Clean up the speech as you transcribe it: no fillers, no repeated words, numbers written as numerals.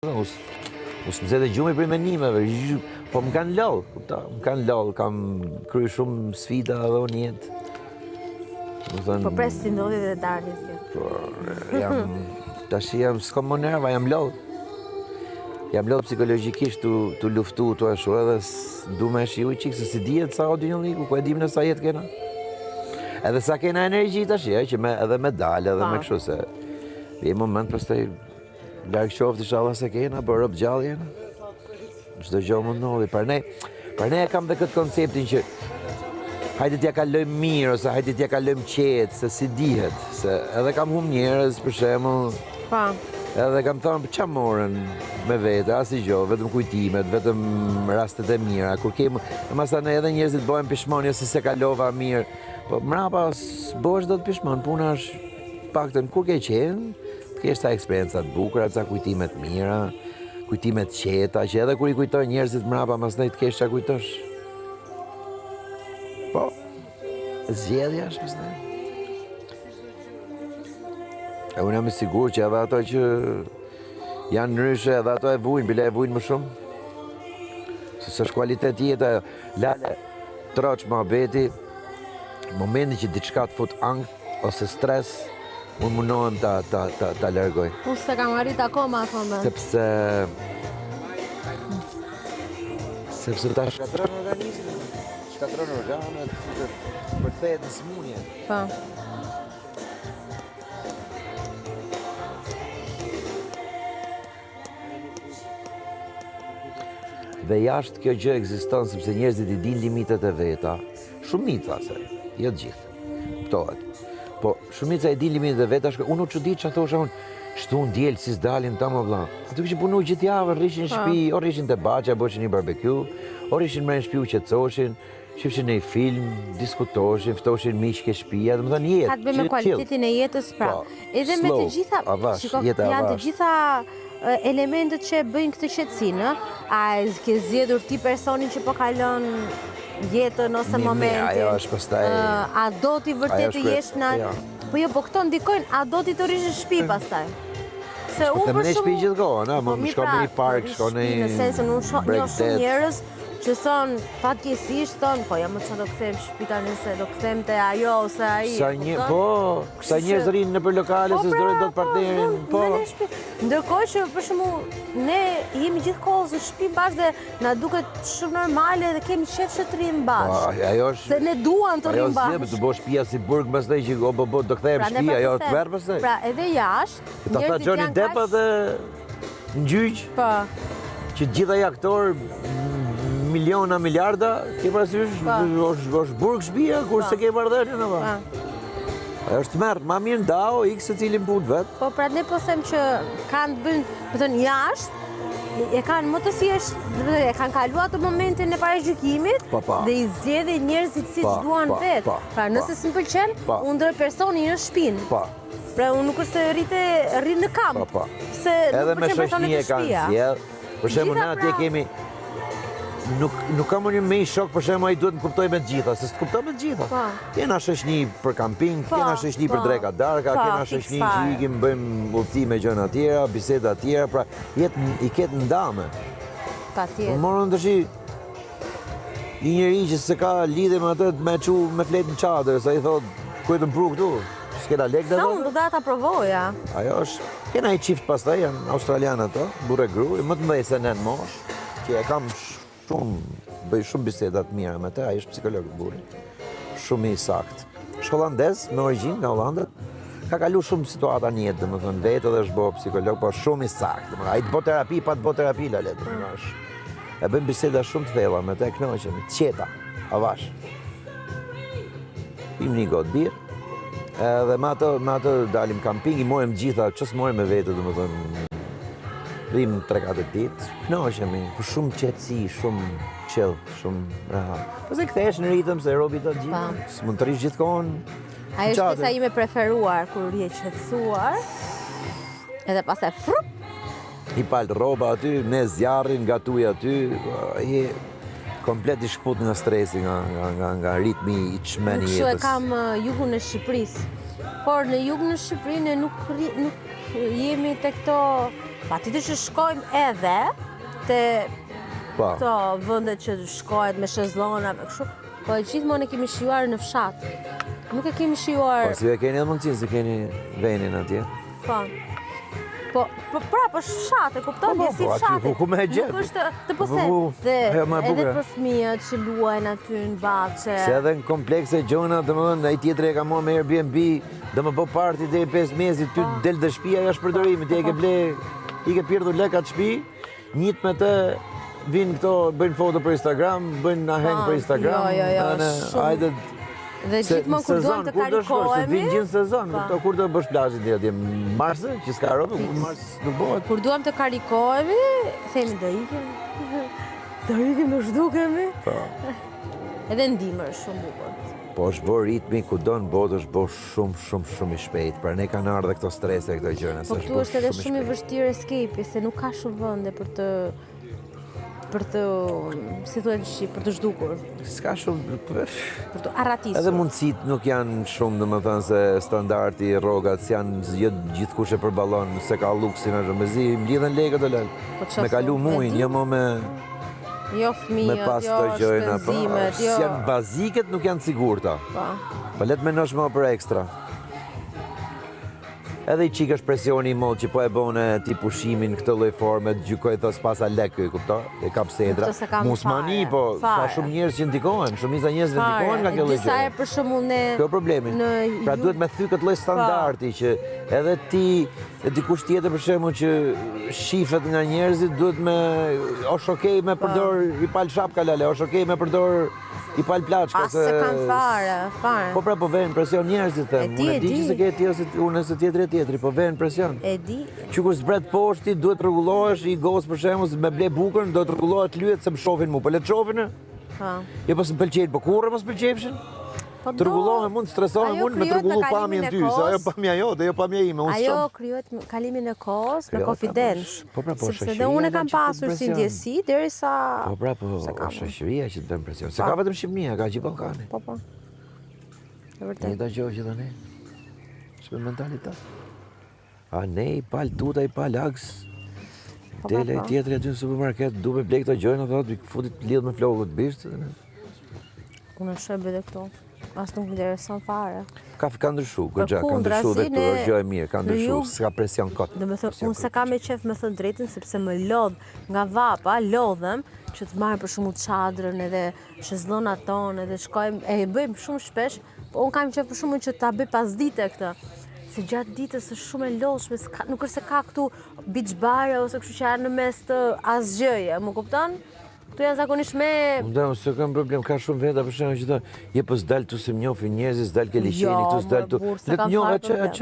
U s'më zë gjumi prej menimeve, po më kanë lodhë, kupto, më kanë lodhë, kam kry shumë sfida edhe unë jetë. Thënë, po pres t'i ndodhi dhe Darlit kjo. Po, jam, tashi jam, s'kam më nerva, jam lodhë. Jam lodhë psikologjikisht tu, tu luftu, tu ashtu edhe du me shiju çikë, se s'i dihet sa o dynjalliku, ku e dim ne sa jetë kena. Edhe sa kena energji tashi, e, që me, edhe me dalë, edhe me kështu se, vjen moment pastaj Larg qoftë ishalla s'e kena, po rob gjallë jena. Çdo gjë mund ndodhi. Prandaj, prandaj e kam dhe këtë konceptin që hajde t'ja kalojmë mirë ose hajde t'ja kalojmë qetë, se s'i dihet, se edhe kam hum njerëz për shembull. Po. Edhe kam thënë, ça morën me vete, asnjë gjë, vetëm kujtimet, vetëm rastet e mira. Kur kem, masanej edhe njerëzit bëhen pishman, jo se s'e kalova mirë. Po mrapa s'bohesh dot pishman, puna është paktën kur ke qenë, Të kesh ca eksperienca të bukura, ca kujtime të mira, kujtime të qeta, që edhe kur i kujtojnë njerëzit mrapa, masnej të kesh ça kujtosh. Po, zgjedhja është masnej. E unë jam i sigurt që edhe ato që janë ndryshe, edhe ato e vujnë, bile e vujnë më shumë. Se s'është kualitet jeta, lale, troç muhabeti, momentin që diçka të fut ankth ose stres, unë mundohem ta, ta, ta, ta largoj. Unë s'e kam arrit akoma atë moment. Sepse... Sepse ta shkatërron organizmin, shkatërron organet, futet, përkthehet në sëmundje. Po. Dhe jashtë kjo gjë ekziston sepse njerëzit i dinë limitet e veta, shumica se, jo të gjithë, kuptohet. Po shumica i dinë limitet e veta, shko, unë u çudit ça thosha unë, shtunë diel si s'dalin ta më vlla. Ato kishin punu gjithë javën, rrishin në shtëpi, o rrishin te baça, bëshin një barbecue, o rrishin më në shtëpi u qetësoshin, shifshin një film, diskutoshin, ftoshin miq ke shtëpia, domethënë jetë. Ka të bëjë me kualitetin e jetës pra. Po, Edhe me të gjitha, avash, shiko, jeta janë të avash. gjitha e, elementët që e bëjnë këtë qetësinë, ë? A e ke zgjedhur ti personin që po kalon jetën ose Mi, mi, momentin? ajo është pastaj- Ë, a do ti vërtet Ajo të është krye- jesh në jo. Po jo, po këto ndikojnë, a do ti të rrish në shtëpi pastaj? Se Po unë them për në shtëpi shumë gjithë kohën, ë, Po mund mirë shko pra, në një park, të rrish shko në shtëpi, në sensin unë shoh njoh shumë bregdet. njerëz që thonë fatkeqësisht thonë, po ja më çfarë do kthehem në shtëpi tani se do kthehem te ajo ose ai, Sa e një, kupton? po, sa Kështu njerëz që rrinë nëpër lokale Po se pra, s'durojnë dot po, partnerin, s'dun, po. me në shtëpi. Ndërkohë që për shembull ne jemi gjithë kohës në shtëpi bashkë dhe na duket shumë normale dhe kemi qejf që të rrimë Po, bashkë. ajo është Se ne duam të Ajo rrimë zgjedh, bashkë. të bësh shtëpia si burg pastaj që o bo bo do kthehem Pra në ne shtëpi, pra ajo po të them, merr pastaj. Pra edhe jashtë, Ta tha njerëzit Johnny janë Depp kaq atë në gjyq, Po. që të gjithë ai aktor miliona, miliarda, ke parasysh, Po. është është burg shtëpia kur s'e ke marrëdhënien apo? Po. Ajo është tmerr, ma mirë ndau, ik secili në punë vet. Po pra ne po them që kanë të bëjnë, do të thënë jashtë, e kanë më të thjeshtë, do të thënë e kanë kaluar atë momentin e paragjykimit Po, po. dhe i zgjedhin njerëzit siç Po, duan po, vetë. po, Pra po. nëse s'më pëlqen, Po. unë ndërroj personin në shtëpinë. Po. Pra unë nuk është se rri te rri në kamp. Po, po. Se nuk Edhe me pëlqen personi shoqni te e kanë shtëpia. zgjedh. Për shembull, Gjitha ne atje pra- kemi nuk nuk kam unë me një shok për shembull ai duhet më kuptoj me të gjitha, se s'të kupton me të gjitha. Po. Kena shoqni për kamping, Po, kena shoqni për po. dreka darka, Po, kena fiks shoqni që fare. ikim bëjmë udhëtime gjëra tjera, biseda tjera, pra jetë i ke të ndame. Patjetër. Po morën tash një njeri që s'e ka lidhje me atë me çu me flet në çadër, sa i thot ku e të mpru këtu? S'kena lekë Sa dhe unë do ta provoja. Ajo është, kena i çift pastaj, janë australianë ato, burrë e grua, më të mëdhenj se ne në moshë, që e kam shumë, bëj shumë biseda të mira me të, ai është psikolog burri, shumë i saktë. Është holandez, me origjinë nga Holanda, ka kalu shumë situata në jetë, domethënë, vetë edhe është bo psikolog, po shumë i saktë, domethënë, ai të bo terapi, pa të bo terapi, lale, domethënë, është. E bëjmë biseda shumë të thella me të, e kënaqemi, të qeta, avash. Pim një gotë birë, edhe me ato, me ato dalim kamping, i morëm gjitha, që s'morëm me vete, domethënë, rrim 3-4 ditë, kënaqemi, po shumë qetësi, shumë chill, shumë rahat. Pastaj kthehesh në ritëm se robi do të gjithë, s'mund të rrish gjithkohën. Ajo është pjesa ime preferuar kur je qetësuar. Edhe pastaj frup. I palë rroba aty, me zjarrin, gatuj aty, je komplet i shkëput nga stresi, nga, nga, nga, nga ritmi i çmendur i Kështu e jetës. kam uh, jugun e Shqipërisë. Por në jug në Shqipëri ne nuk rri, nuk. jemi te këto, patjetër që shkojmë edhe te Po. këto vende që shkohet me shezlona, me kështu, po e gjithmonë e kemi shijuar në fshat. Nuk e kemi shijuar, Po, si e keni edhe mundësinë, se keni venin atje. po. Po, po pra, po është fshat, e kupton, Po, po, ndjesi po, aty fshati. ku- ku me e gjetë? Nuk është, të po Po, the, po, dhe ajo më e edhe bukur. për fëmijët që luajnë aty në bahçe. Se edhe në komplekse gjona, domethënë, ai tjetri e ka marrë me Airbnb, do më bë party deri 5 mjesit, ty Po. del dhe shtëpia jashtë përdorimit, ti e ke ble, i ke pirdhu lek atë shtëpi, njët me të vinë këto, bëjnë foto për Instagram, bëjnë aheng Po, për Instagram, jo, jo, jo, ane, shumë- hajde, Dhe se gjithmonë në kur duam sezon, të kur do shkosh, se karikohemi, vinë gjithë në sezon, Po. kupto, kur do bësh plazhin ti atje, në mars, që s'ka robe, në mars nuk bëhet. Kur duam të karikohemi, themi do ikim. Do ikim, do zhdukemi. Po. Edhe në dimër është shumë bukur. Po është bo ritmi kudo në botë është bo shumë shumë shumë i shpejt. Pra ne kanë ardhur këto strese këto gjëra, Po se këtu është edhe shumë i shpejt. vështirë escape se nuk ka shumë vende për të për të, si thuhet në shqip, për të zhdukur, S'ka shumë për të arratisur. Edhe mundësit nuk janë shumë, domethënë se standardi, rrogat s'janë jo gjithkush e përballon, se ka luksin ashtu, mezi mblidhen lekët o lal. Po çfarë Me kalu thu, e mujin, di. jo më me Jo me fëmijët, pas jo këto gjëra, po. shpenzimet, jo. S'janë baziket nuk janë sigurta. Po. Po le të mendosh më për ekstra. Edhe i qik është presioni i modh që po e bone ti pushimin këtë lloj forme, të gjykoj thos pasa lek ky, kupto? E kap sedra. Këtë se kam Musmani, fare, po ka fare. shumë njerëz që ndikohen, shumica njerëzve ndikohen nga kjo lloj Disa gjëje. herë për shembull ne Kjo problemi. Në Pra jug- duhet me thy këtë lloj standardi që edhe ti e dikush tjetër për shembull që shifet nga njerëzit duhet me është okay me përdor i pal shapka lale, është okay me përdor i pal plaçka As se kanë fare, fare. Po pra po vjen presion njerëzit them. E di, Unë e e di që di. se ke ti ose unë ose tjetri e tjetri, po vjen presion. E di. Që kur zbret poshtë ti duhet rregullohesh i gos për shembull me ble bukën, do të rregullohet lyet se më shohin mu. Po le të shohin. e? Po. Jo po s'më pëlqejnë, po kurrë mos pëlqejshin. Po Të rregullohem unë, stresohem Ajo unë me të krijohet me rregullu kalimin pamjen e ty, se ajo kohës. pamja jote, jo pamja ime, unë Ajo s'shoh. krijohet me kalimin e kohës, me Krijohet, konfidencë. po pra, po, Sepse shoqëria dhe unë e na kam që fut pasur si presion. ndjesi derisa Po pra, po, se kam. shoqëria që të vën presion. Se ka vetëm Shqipëria, ka gjithë Ballkani. Po po. E vërtet. Njëjta gjë që tani. Është me mentalitet. A ne i pal tuta, i pal aks. Po, Dele po, i tjetri aty në supermarket, du me blej këto gjëra, thotë, i futit lidh me flokët bisht. Unë e shoh edhe këtu. As nuk më intereson fare. Ka ka ndryshu, goxha, ka Përkundrazi, ndryshu dhe këtu ne- është gjë e mirë, ka në ndryshu, jug- s'ka presion kot. Do me thënë, Presion unë se kot. kam me qef me thënë drejtën, sepse më lodh nga vapa, lodhem, që të marrë për shembull çadrën edhe shezlonat tonë edhe shkojmë, e bëjmë shumë shpesh, po unë kam qef për shembull që ta bëj pas dite këtë. Se gjatë ditës është shumë e lodhshme, s'ka- nuk është se ka këtu beach bar ose kështu që janë në mes të asgjëje, më kupton? Këtu janë zakonisht me Unë da, unë s'e kam problem, ka shumë veta për shembull që thonë, je po s'dal tu se më njohin njerëzit, s'dal ke liqeni Jo, këtu, s'dal more tu. burr, s'e Le të kam njoh fare atë problem. atë.